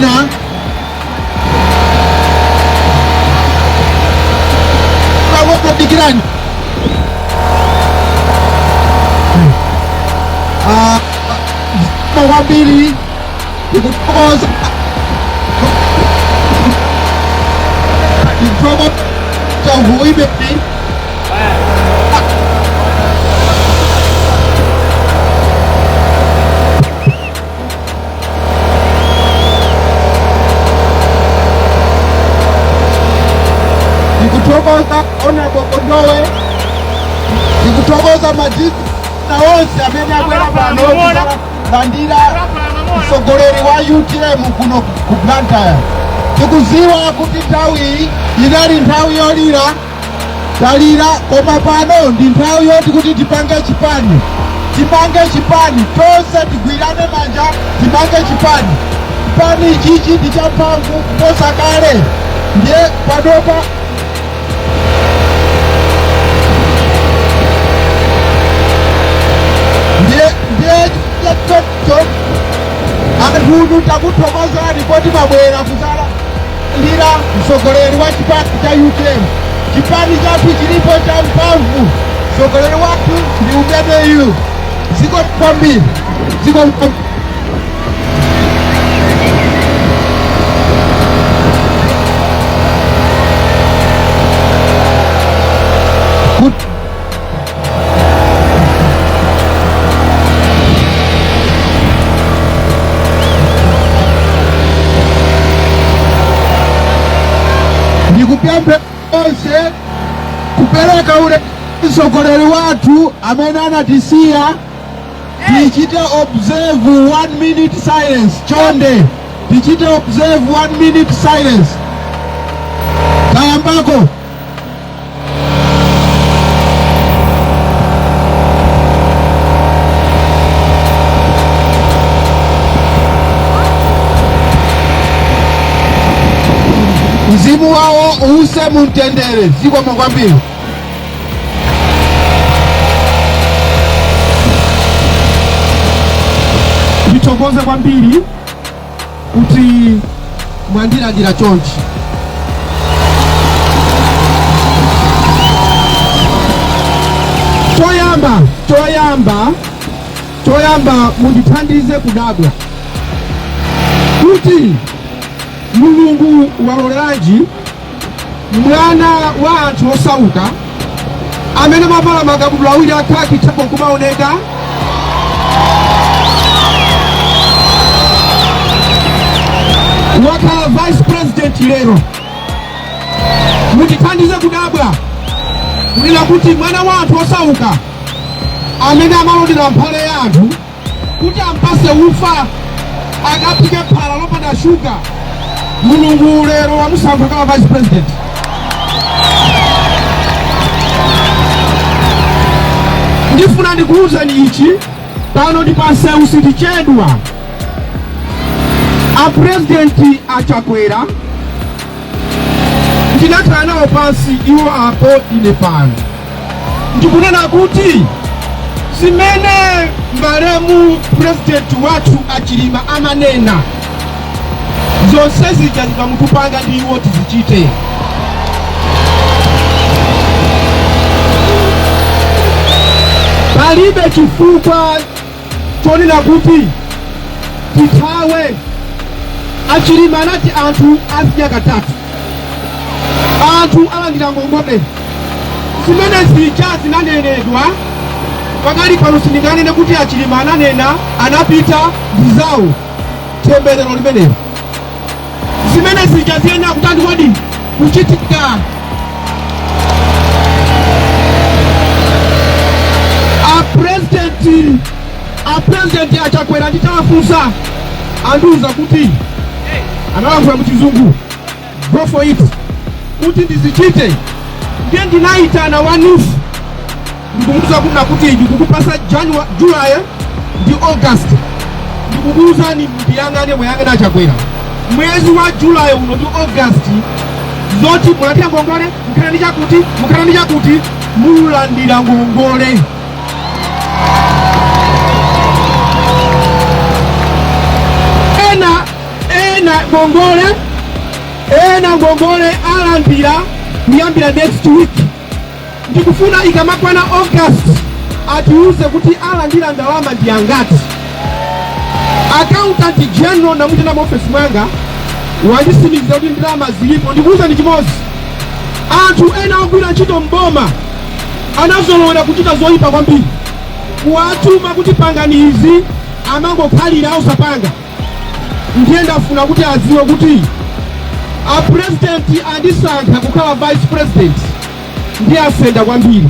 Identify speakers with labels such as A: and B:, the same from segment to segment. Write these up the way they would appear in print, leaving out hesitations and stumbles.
A: Zoona, dikirani. Ah, kwambiri ndikuthokoza, ndikuthokoza huibeni. Ndikuthokoza Honorable Kondowe, ndikuthokoza madina onse amene abwera pano kulandira mtsogoleri wa UTM kuno ku Blantyre. Tikuziwa kuti nthawi iyi inali nthawi yolira, talira, koma pano ndi nthawi yoti kuti tipange chipani, tipange chipani tonse, tigwirane manja, tipange chipani. Chipani ichichi ndi champhamvu kuposa kale. Ndiye panopa ndiye cho anthu takuthokozani poti mabwera kuzalandira mtsogoleri wa chipani cha UTM. Chipani chathu chilipo cha mphamvu, mtsogoleri wathu ndi umeneyu. Zikomo kwambiri, zikomo kwambiri. Ndikupempha onse kupereka ule mtsogoleri wathu amene anatisiya. Tichite observe one minute silence. Chonde, tichite observe one minute silence. Tayambako. Mzimu wawo uuse mumtendere. Zikomo kwambiri.
B: Ndithokoze kwambiri kuti mwandilandira chonchi. Choyamba, mundithandize kudabwa kuti Mulungu waloleranji mwana wa anthu osauka amene amavala makabudula awiri akhaki, thapo nkumaoneka, wakhala vice president lero. Mutithandize kudabwa kunena kuti mwana wa anthu osauka amene amalondera mphale ya anthu kuti ampase ufa akaphike phala lopanda shuga, Mulungu lero wamusankha kama vice president. Ndifuna ndikuwuzani ichi pano ndi pansewu, sitichedwa. A President Achakwera ndinakhala nawo pansi, iwo apo, ine pano, ndikunena kuti zimene malemu president wathu Achilima amanena zonse zija zimamutupanga ndi iwo, tizichite. Palibe chifukwa chonena kuti tithawe. Achilima anati anthu azidya katatu, anthu alandira ngongole. Zimene zija zinanenedwa pakali pano, sindinganene kuti Achilima ananena, anapita ndi zawo, temberero limenelo. Zimene zija ziyenera kutani kodi? Kuchitika. A President Achakwera nditawafunsa, andiuza kuti, analankhula muchizungu, "Go for it," kuti ndizichite. Ndiye ndinayitana wa NEEF, ndikumuuza kuna kuti ndikukupasa January, July ndi August. Ndikukuuzani, ndiyang'ane, muyang'ane Achakwera, mwezi wa July uno ndi August, zoti mulandira ngongole, mukhala ndi chakuti, mukhala ndi chakuti, mulandira ngongole. Ena ena Ngongole, ena ngongole alandira kuyambira next week. Ndikufuna ikamakwana August atiuze kuti alandira ndalama ndi angati. Accountant General namuitana mu ofesi mwanga, wandisimikiza kuti ndalama zilipo. Ndikuuza ndi chimodzi, anthu ena ogwira ntchito mboma anazolowera kuchita zoyipa kwambiri. Kuwatuma kuti pangani izi, amangokhalira osapanga. Ndiye ndafuna kuti adziwe kuti a President andisankha kukhala Vice President, ndiye asenda kwambiri.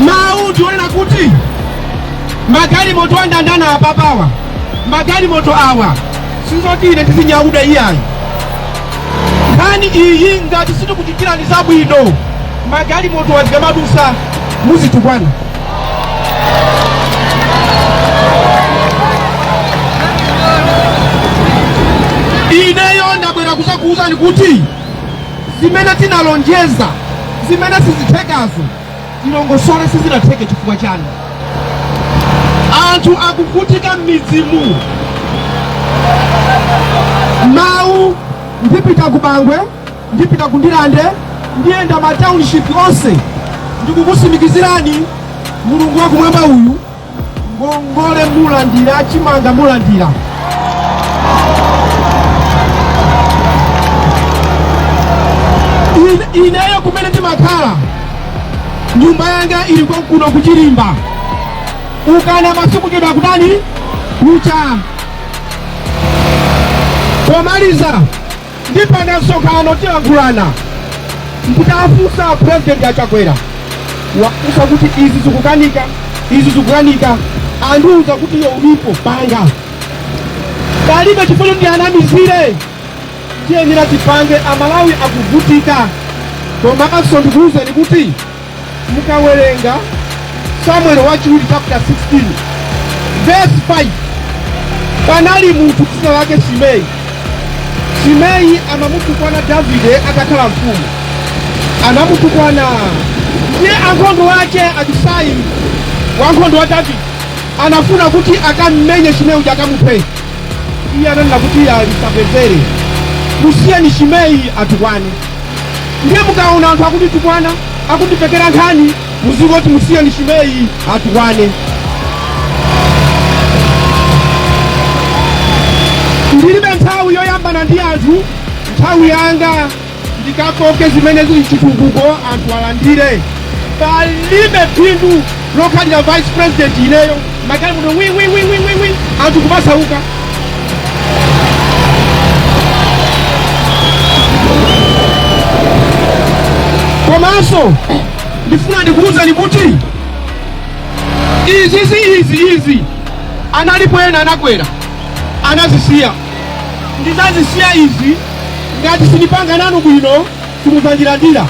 B: Mawu ndionena kuti magalimoto andandana apapawa, magalimoto awa sizoti ine ndizinyauda iyayi. Nkhani iyi ngati sitikuchitirani zabwino, magalimoto azikamadusa muzitukwana. Ineyo ndabwera kuzakuwuzani kuti zimene tinalonjeza, zimene sizithekazo, tilongosole sizinatheke chifukwa chani. Anthu akuvutika m'midzimu. Mawu ndipita ku Bangwe, ndipita ku Ndirande, ndiyenda ma township onse. Ndikukusimikizirani, Mulungu wakumwamba uyu, ngongole mulandira, chimanga mulandira. Ineyo kumene ndimakhala, nyumba yanga ili konkuno kuchilimba. Ukana masiku chedwa kutani kucha. Pomaliza, ndipanga msonkhano, tilankhulana. Nditafunsa President Achakwera, wafunsa kuti izi zikukanika, izi zikukanika, andiuza kuti iyo ulipo panga. Palibe chifukwa ndi anamizire, tiyenera tipange. Amalawi akuvutika. Komanso ndikuwuzeni kuti mukawerenga Samuel wachiwiri chapter 16 verse 5, panali munthu dzina lake Simei. Simei amamutukwana Davide atakhala mfumu, anamutukwana. Ndiye ankhondo ake, Abisai wankhondo wa Davide, anafuna kuti akammenye Simei uja, akamuphe. Iye ananena kuti alisabwezere, musiyeni Simei atukwane. Ndiye mukaona anthu akutitukwana, akutipekera nkhani, muzingoti musiyeni Simei atukwane. Ndilibe nthawi yoyambana ndi anthu. Nthawi yanga ndikakoke zimene zili chitukuko, anthu alandire. Palibe phindu lokhalira Vice President ineyo, magalimoto wi wi wi wi wi wi, anthu kumasauka. Komanso ndifuna ndikuwuzani kuti izizi izi izi analipo ena anakwera, anazisiya. Ndizazisiya izi ngati sindipanga nanu bwino, simudzandilandira.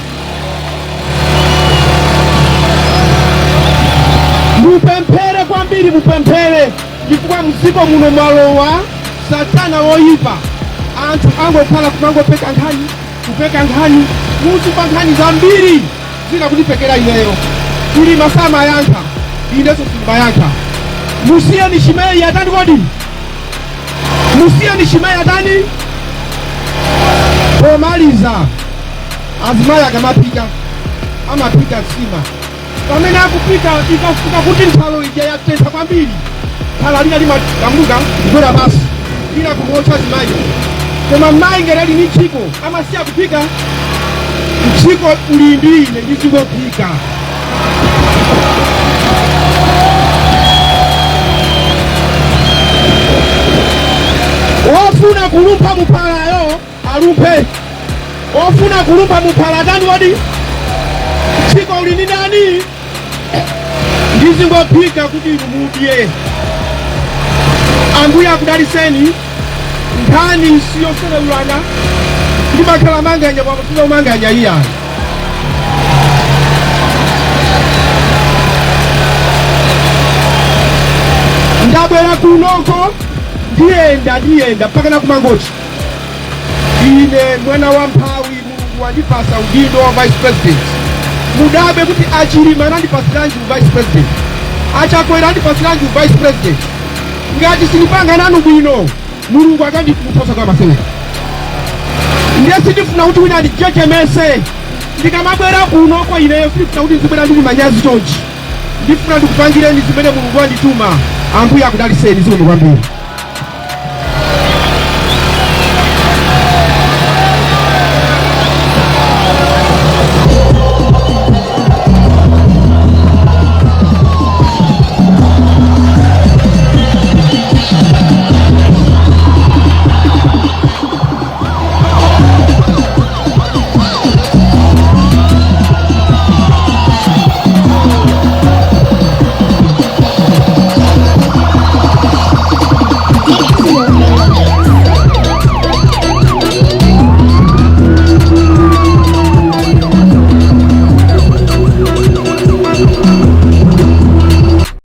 B: Mupemphere kwambiri, mupemphere, chifukwa mdziko muno mwalowa satana woyipa. Anthu angokhala kumangopeka nkhani, kupeka nkhani, muzipa nkhani zambiri zina kutipekera. Ineyo Chilima samayankha, inenso sindimayankha. Musiyeni Chimeyi atani kodi? Musiyeni Chimeyi atani? Pomaliza, azimayi akamapika amapika nsima. Pamene akupika, ikafika kuti nthalo ija yatentha kwambiri, phala lina limatambuka kugwera pasi, lina kumuotcha azimayi. Koma mayi ngati ali ndi mphiko, amasiya kuphika? Mphiko uli ndi ine, ndizingophika. Wofuna kulumpha muphalayo alumphe. Ofuna kulumpha muphala atani kodi? Mphiko uli ndi ndani? Ndizingophika kuti inu mudye. Ambuye akudaliseni. Nkhani siyoselewulana, ndimakhala manganya pamafuna umanganya iyayi. Ndabwera kunoko, ndiyenda, ndiyenda mpaka nakumangochi. Ine mwana wa mphawi, Mulungu wandipasa udindo wa Vice President. Mudabwe kuti aChilima anandipasiranji vice president, aChakwera andipasiranji vice president? Ngati sindipanga nanu bwino, Mulungu akandiputhosa kwa masewera. Ndiye sindifuna kuti wina andijejemese ndikamabwera kuno kwa ineyo. Sindifuna kuti ndizibwera ndili manyazi chonchi. Ndifuna ndikupangireni zimene Mulungu andituma. Ambuye akudaliseni. Zikomo kwambiri.